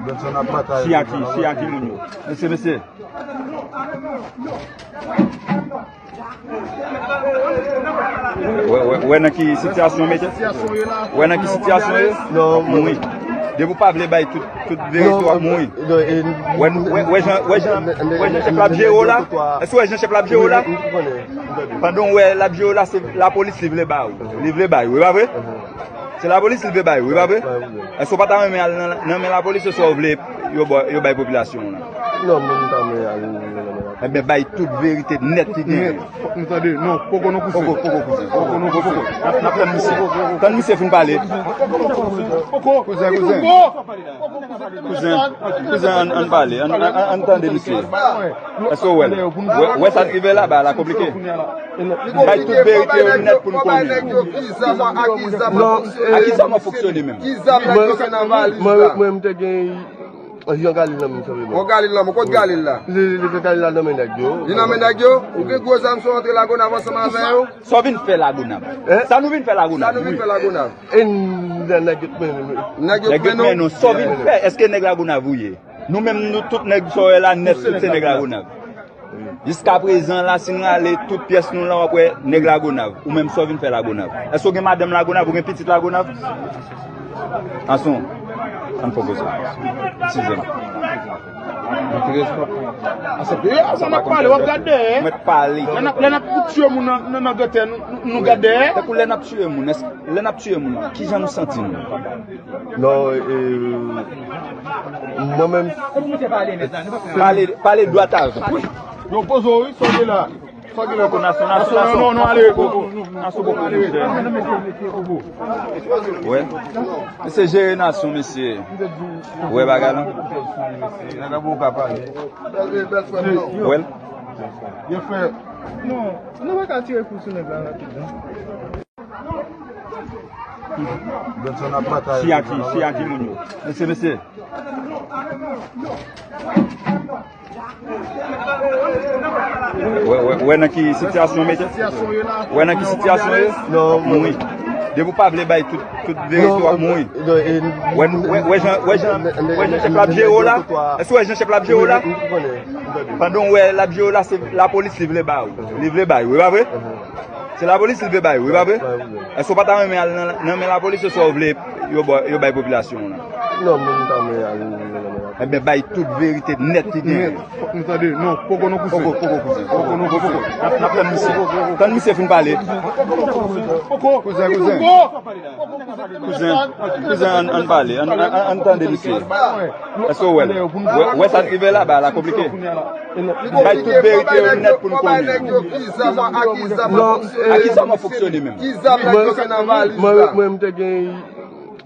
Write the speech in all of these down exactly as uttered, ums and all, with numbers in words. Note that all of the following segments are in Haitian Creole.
Benson ap batay. Fi a ki, fi a ki moun yo? Mesye, mesye. Wè, wè, wè nan ki sitiyasyon mete? Wè nan ki sitiyasyon ye? Non, wi. Depi w pa vle bay tout, tout verite, w ap mouri. Wè, wè, wè jan, wè jan, wè jan chèf la ap jere w la? Èske w wè jan chèf la ap jere w la? Pandan w wè l ap jere w la, se lapolis li vle ba ou. Li vle bay, wi, pa vre? Se lapolis li vle bay, wi, pa vre? Èske w pa ta renmen al nan, nan men lapolis, oswa w vle yo ba, yo bay popilasyon w la? Non, mwen, m pa renmen al nan men lapolis. Ebyen, bay tout verite nèt ki genyen. Fòk nou tande. Non, poko nou kouse. Poko, poko kouse. Poko nou kouse. N ap, n ap tann misye. Tann misye fin pale. Poko. Kouzen, kouzen. Kouzen, kouzen, ann, ann pale. Ann, ann, ann tande misye. Èske w wè l? Wè, wè sa k rive la, bagay la konplike. Bay tout verite yo nèt pou n konnen. Non, eh, a ki zam w ap fonksyone menm? Mwen, mwen, mwen, m te gen yon Galil nan men m, sanble mwen. Yon Galil nan men, kot Galil la? Li, li, li, Galil la nan men nèg yo. Li nan men nèg yo? Ou gen gwo zam sou antre Lagonav ansanm avè yo? Sa w vin fè Lagonav? Sa nou vin fè Lagonav? Sa nou vin fè Lagonav? E n, nèg yo t mennen nou. Nèg yo t mennen nou? Sa w vin fè? Èske nèg Lagonav ou ye? Nou menm, nou tout nèg sa w wè la nèt, tout se nèg Lagonav. Jiskaprezan la, si n rale tout pyès nou la, w ap wè nèg Lagonav. Ou menm, sa w vin fè Lagonav? Èske w gen madanm Lagonav? Ou gen pitit Lagonav? Anson, ann fè koze. Eskize m. Ann pale, w ap gade dèyè. Mèt pale. Lè n ap, lè n ap tiye moun nan, nan, nan gètè, nou, nou, nou gade dèyè. Tankou lè n ap tiye moun, èske, lè n ap tiye moun, kijan nou santi nou? Non, e, mwen menm. Pale, pale dwat avè m. Yo poze w, wi, sa w gen la. Sa w gen la? Poko nasyon, nasyon, nasyon. Non, non, ale. Nasyon poko ale. Wè. Mesye jere nasyon, mesye. Wè bagay la. Nèg la bon ka pale. Wè. Yo fè. Non, nou pa ka tire kou sou nèg la rapid, non. Benson ap batay. Fi a ki, fi a ki moun yo? Mesye, mesye. Wè, wè, wè nan ki sitiyasyon mete? Wè nan ki sitiyasyon ye? Non, wi. Depi w pa vle bay tout, tout verite, w ap mouri. Wè, wè, wè jan, wè jan, wè jan chèf la ap jere w la? Èske w wè jan chèf la ap jere w la? Pandan w wè l ap jere w la, se lapolis li vle ba ou. Li vle bay, wi, pa vre? Se lapolis li vle bay, wi, pa vre? Èske w pa ta renmen al nan, nan men lapolis, oswa w vle yo ba, yo bay popilasyon w la? Non, mwen, m pa renmen al nan men lapolis. Ebyen, bay tout verite nèt ki genyen. Fòk nou tande. Non, poko nou kouse. Poko, poko kouse. Poko nou kouse. N ap, n ap tann misye. Tann misye fin pale. Poko. Kouzen, kouzen. Kouzen, kouzen, ann, ann pale. Ann, ann, ann tande misye. Èske w wè l? Wè, wè sa k rive la, bagay la konplike. Bay tout verite yo nèt pou n konnen. Non, a ki zam w ap fonksyone menm? Mwen, mwen, mwen, m te gen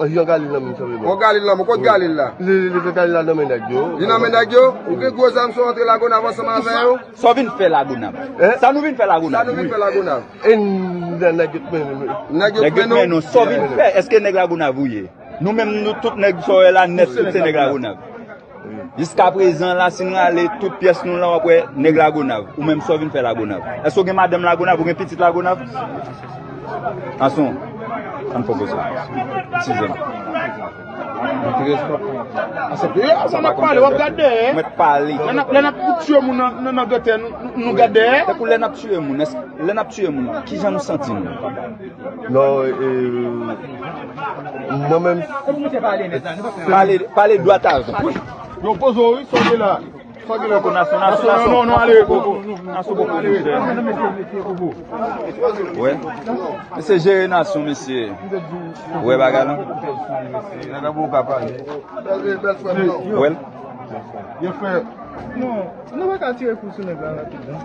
yon Galil nan men m, sanble mwen. Yon Galil nan men, kot Galil la? Li, li, li, Galil la nan men nèg yo. Li nan men nèg yo? Ou gen gwo zam sou antre Lagonav ansanm avè yo? Sa w vin fè Lagonav? Sa nou vin fè Lagonav? Sa nou vin fè Lagonav? E n, nèg yo t mennen nou. Nèg yo t mennen nou? Sa w vin fè? Èske nèg Lagonav ou ye? Nou menm, nou tout nèg sa w wè la nèt, tout se nèg Lagonav. Jiskaprezan la, si n rale tout pyès nou la, w ap wè nèg Lagonav. Ou menm, sa w vin fè Lagonav? Èske w gen madanm Lagonav? Ou gen pitit Lagonav? Anson, ann fè koze. Eskize m. Ann pale, w ap gade dèyè. Mèt pale. Lè n ap, lè n ap tiye moun nan, nan, nan gètè, nou, nou, nou gade dèyè. Tankou lè n ap tiye moun, èske, lè n ap tiye moun, kijan nou santi nou? Non, e, mwen menm. Pale, pale dwat avè m. Yo poze w, wi, sa w gen la. Sa w gen la? Poko nasyon, nasyon, nasyon. Non, non, ale. Nasyon poko ale. Wè. Mesye jere nasyon, mesye. Wè bagay la. Nèg la bon ka pale. Wè. Yo fè. Non, nou pa ka tire kou sou nèg la rapid, non.